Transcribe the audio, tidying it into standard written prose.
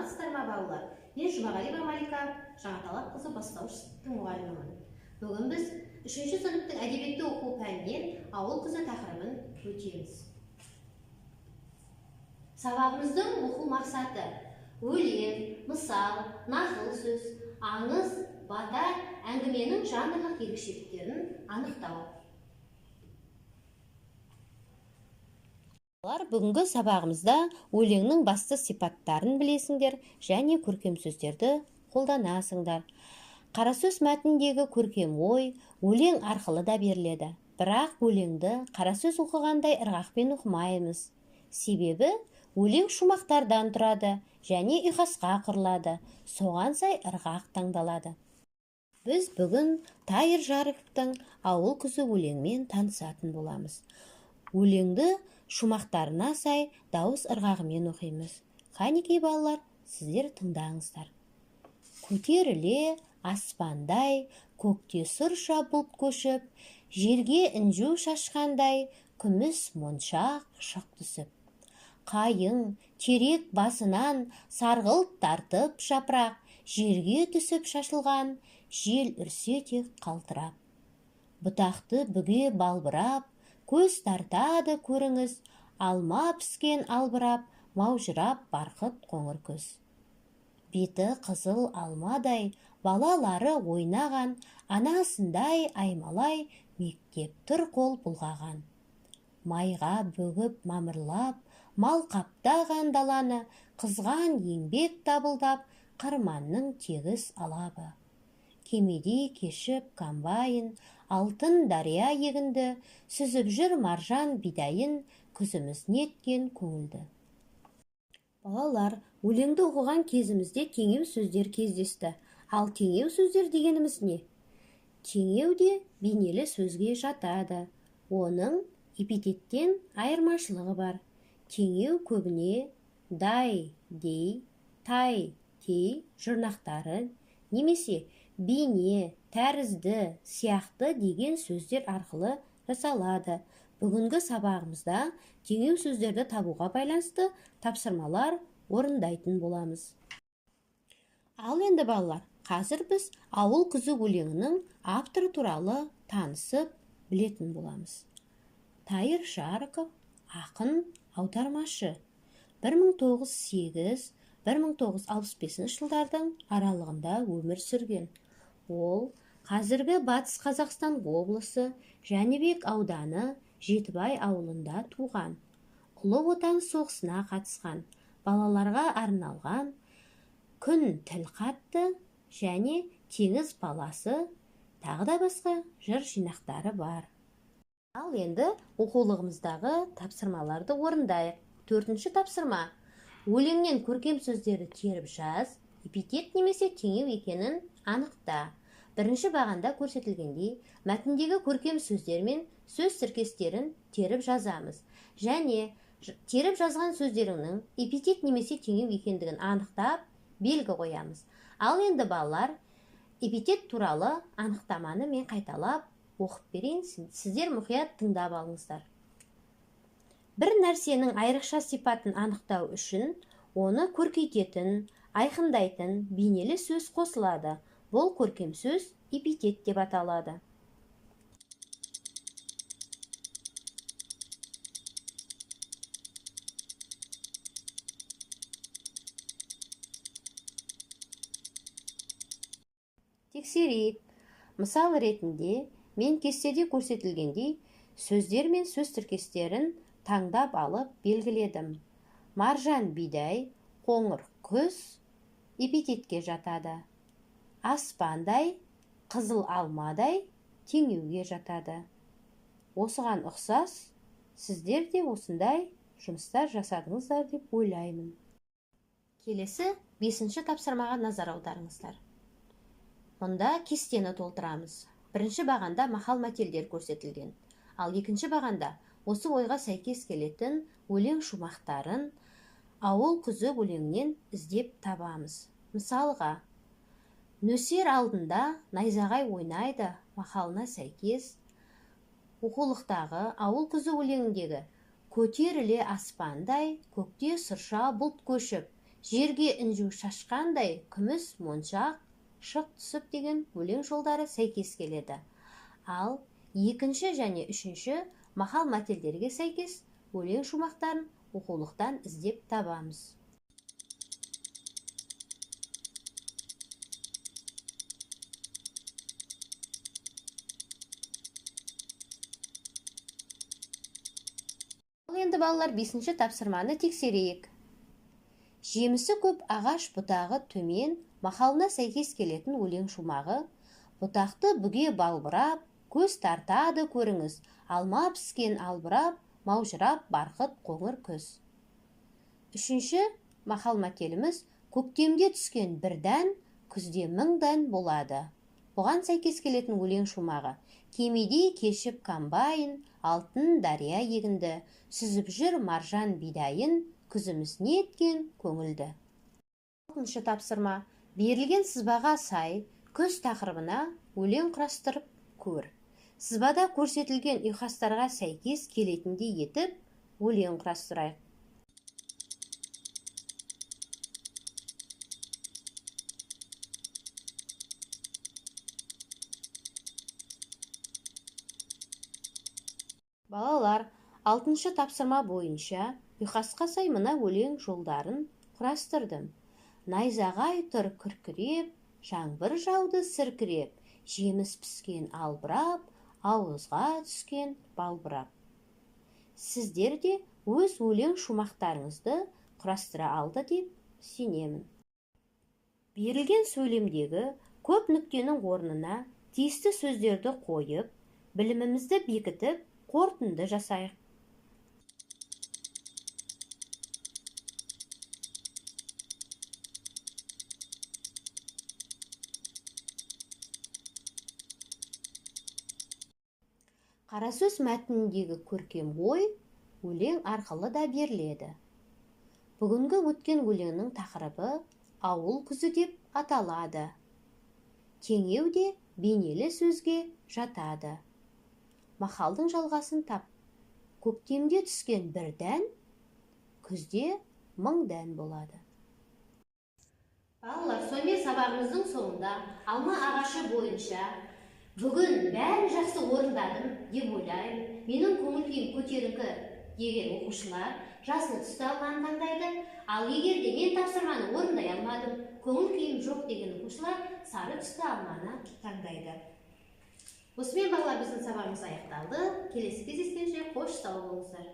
Саламатсыздар ма, балалар? Мен Жұмағалиева Малика Жаңаталапқызы, бастауыш сыныптың мұғалімімін. Бүгін біз үшінші сыныптың әдебиетті оқу пәнінен «Ауыл күзі» тақырыбын өтеміз. Сабағымыздың оқу мақсаты: өлең, мысал, нақыл сөз, аңыз, бата, әңгіменің жанрлық ерекшеліктерін анықтау. Балалар, бүгінгі сабағымызда өлеңнің басты сипаттарын білесіңдер және көркем сөздерді қолданасыңдар. Қара сөз мәтініндегі көркем ой өлең арқылы да беріледі. Бірақ өлеңді қара сөз оқығандай ырғақпен оқымаймыз. Себебі өлең шумақтардан тұрады және ұйқасқа құрылады. Соған сай ырғақ таңдалады. Біз бүгін Тайыр Жарыковтың «Ауыл күзі» өлеңімен танысатын боламыз. Өлеңді шумақтарына сай дауыс ырғағымен оқимыз. Қанекей, балалар, сіздер тыңдаңыздар. Көтеріле аспандай, көкте сұрша бұлт көшіп, жерге інжу шашқандай, күміс моншақ шық түсіп. Қайың, терек басынан сарғылт тартып жапырақ, жерге түсіп шашылған, жел үрсе де қалтырап. Бұтақты бүге балбырап, көз тартады көріңіз, алма піскен албырап, маужырап барқыт қоңыр күз. Беті қызыл алмадай, балалары ойнаған, анасындай аймалай, мектеп тұр қол бұлғаған. Майға бөгіп мамырлап, мал қаптаған даланы, қызған еңбек табылдап, қырманның тегіс алабы. Кемедей кешіп комбайн, алтын дария егінді, сүзіп жүр маржан бидайын, күзіміз неткен көңілді. Балалар, өлеңді оқыған кезімізде теңеу сөздер кездесті. Ал теңеу сөздер дегеніміз не? Теңеу де бейнелі сөзге жатады. Оның эпитеттен айырмашылығы бар. Теңеу көбіне дай, дей, тай, тей жұрнақтары немесе бейне, тәрізді, сияқты деген сөздер арқылы жасалады. Бүгінгі сабағымызда теңеу сөздерді табуға байланысты тапсырмалар орындайтын боламыз. Ал енді, балалар, қазір біз «Ауыл күзі» өлеңінің авторы туралы танысып білетін боламыз. Тайыр Жарықов ақын, аудармашы. 1908-1965 жылдардың аралығында өмір сүрген. Ол қазіргі Батыс Қазақстан облысы Жәнібек ауданы Жетібай ауылында туған. Ұлы Отан соғысына қатысқан. Балаларға арналған «Күн тіл қатты» және «Теңіз баласы», тағы да басқа жыр жинақтары бар. Ал енді оқулығымыздағы тапсырмаларды орындайық. Төртінші тапсырма: өлеңнен көркем сөздерді теріп жаз, эпитет немесе теңеу екенін анықта. Бірінші бағанда көрсетілгендей, мәтіндегі көркем сөздер мен сөз тіркестерін теріп жазамыз және теріп жазған сөздеріңнің эпитет немесе теңеу екендігін анықтап, белгі қоямыз. Ал енді, балалар, эпитет туралы анықтаманы мен қайталап оқып берейін, сіздер мұқият тыңдап алыңыздар. Бір нәрсенің айрықша сипатын анықтау үшін оны көркейтетін, айқындайтын бейнелі сөз қосылады. Бұл көркем сөз эпитет деп аталады. Тексерейік. Мысал ретінде мен кестеде көрсетілгендей сөздер мен сөз тіркестерін таңдап алып белгіледім. Маржан бидай, қоңыр күз эпитетке жатады. Аспандай, қызыл алмадай теңеуге жатады. Осыған ұқсас сіздер де осындай жұмыстар жасадыңыздар деп ойлаймын. Келесі бесінші тапсырмаға назар аударыңыздар. Мұнда кестені толтырамыз. Бірінші бағанда мақал мәтелдер көрсетілген, ал екінші бағанда осы ойға сәйкес келетін өлең шумақтарын «Ауыл күзі» өлеңінен іздеп табамыз. Мысалға, «Нөсер алдында найзағай ойнайды» мақалына сәйкес оқулықтағы «Ауыл күзі» өлеңіндегі «Көтеріле аспандай, көкте сұрша бұлт көшіп, Жерге інжу шашқандай күміс моншақ шық түсіп деген өлең жолдары сәйкес келеді. Ал екінші және үшінші мақал-мәтелдерге сәйкес өлең шумақтарын оқулықтан іздеп табамыз. Ал енді балалар 5-ші тапсырманы тексерейік. Жемісі көп ағаш бұтағы төмен мақалына сәйкес келетін өлең шумағы. Бұтақты бүге балбырап, көз тартады көріңіз, алма піскен албырап, маужырап барқыт қоңыр күз. Үшінші мақал-мәтеліміз көктемде түскен бір дән, күзде мың дән болады. Бұған сәйкес келетін өлең шумағы. Кемедей кешіп комбайн, алтын дария егінді, сүзіп жүр маржан бидайын, күзіміз неткен көңілді. Алтыншы тапсырма. Берілген сызбаға сай күз тақырыбына өлең құрастырып көр. Сызбада көрсетілген ұйқастарға сәйкес келетіндей етіп өлең құрастырайық. Балалар, алтыншы тапсырма бойынша ұйқасқа сай мына өлең жолдарын құрастырдым. Найзағай тұр күркіреп, жаңбыр жауды сіркіреп, жеміс піскен албырап, ауызға түскен балбырап. Сіздер де өз өлең шумақтарыңызды құрастыра алды деп сенемін. Берілген сөйлемдегі көп нүктенің орнына тиісті сөздерді қойып, білімімізді бекітіп, қорытынды жасайық. Қара сөз мәтініндегі көркем ой өлең арқылы да беріледі. Бүгінгі өткен өлеңнің тақырыбы ауыл күзі деп аталады. Теңеу де бейнелі сөзге жатады. Мақалдың жалғасын тап. Көктемде түскен бір дән, күзде мың дән болады. Балалар, сонымен сабағымыздың соңында алма ағашы бойынша бүгін бәрін жақсы орындадым деп ойлаймын. Менің көңіл күйім көтеріңкі деген оқушылар жасыл түсті алманы таңдайды. Ал егер де мен тапсырманы орындай алмадым, көңіл күйім жоқ деген оқушылар сары түсті алманы таңдайды. Осымен балалар біздің сабағымыз аяқталды. Келесі кездескенше қош сау болыңыздар.